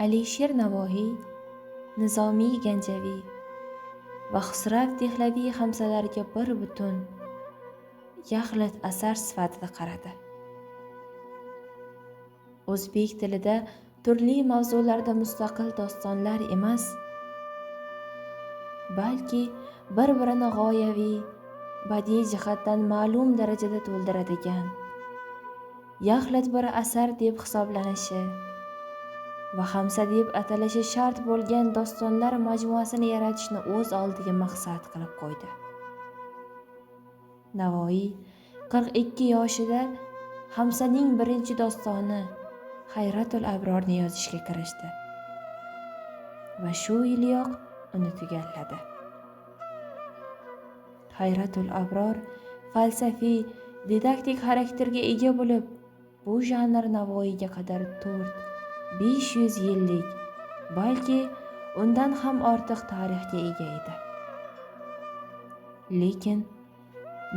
Alisher Navoiy, Nizomiy Ganjaviy va Xusrav Dehlaviy hamsalarga bir butun yaxlit asar sifatida qaradi. O'zbek tilida turli mavzularda mustaqil dostonlar emas, balki bir-birini g'oyaviy, badiiy jihatdan ma'lum darajada to'ldiradigan yaxlit bir asar deb hisoblanishi va hamsa deb atalishi shart bo'lgan dostonlar majmuasini yaratishni o'z oldiga maqsad qilib qo'ydi. Navoiy 42 yoshida Hamsaning birinchi dostoni Hayratul Abrorni yozishga kirishdi va shu yiliyoq uni tugalladi. Hayratul Abror falsafiy, didaktik xarakterga ega bo'lib, bu janr Navoiyga qadar 400-500 yillik, balki undan ham ortiq tarixga ega edi. Lekin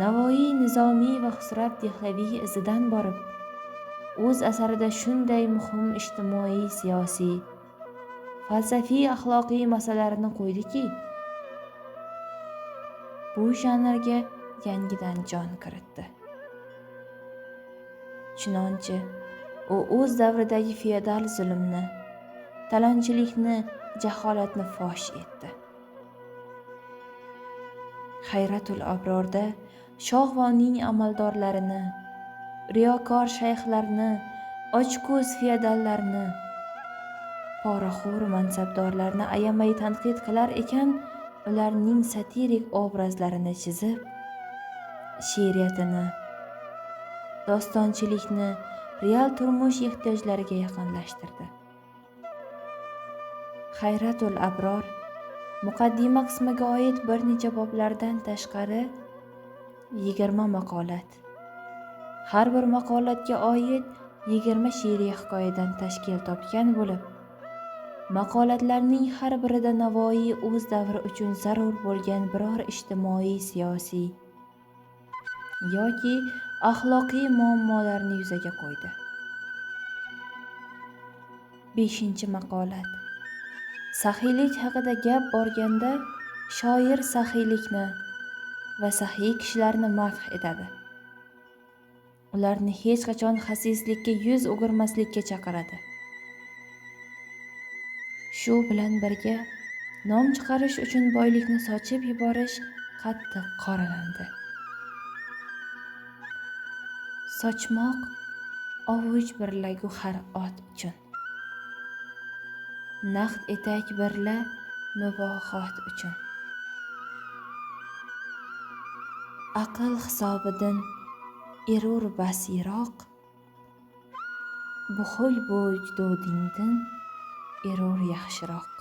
Navoiy Nizomiy va Xusrav Dehlaviy izidan borib, o'z asarida shunday muhim ijtimoiy, siyosiy, falsafiy, axloqiy masalalarni qo'ydiki, bu janrga yangidan jon kiritdi. Chunonchi, u o'z davridagi feodal zulmni, talonchilikni, jaholatni fosh etdi. Hayratul Abrorda shoh va uning amaldorlarini, riyokor shayxlarni, ochko'z feodallarni, poraxo'r mansabdorlarni ayamay tanqid qilar ekan, ularning satirik obrazlarini chizib, she'riyatini, dostonchilikni real turmush ehtiyojlariga yaqinlashtirdi. Hayratul Abror muqaddima qismiga oid bir necha boblardan tashqari 20 maqolat, har bir maqolatga oid 20 she'riy hikoyadan tashkil topgan bo'lib, maqolatlarning har birida Navoiy o'z davri uchun zarur bo'lgan biror ijtimoiy, siyosiy yoki axloqiy muammolarni yuzaga qo'ydi. 5-maqolat. Saxiylik haqida gap borganda shoir saxiylikni va saxiy kishilarni madh etadi. Ularni hech qachon xasislikka yuz o'girmaslikka chaqiradi. Shu bilan birga nom chiqarish uchun boylikni sochib yuborish qattiq qoralandi. Sochmoq ovuch birla guhar ot uchun, naqd etak birla mubohot uchun. Aql hisobidin erur bas yiroq, buxul bu judoodingdin erur yaxshiroq.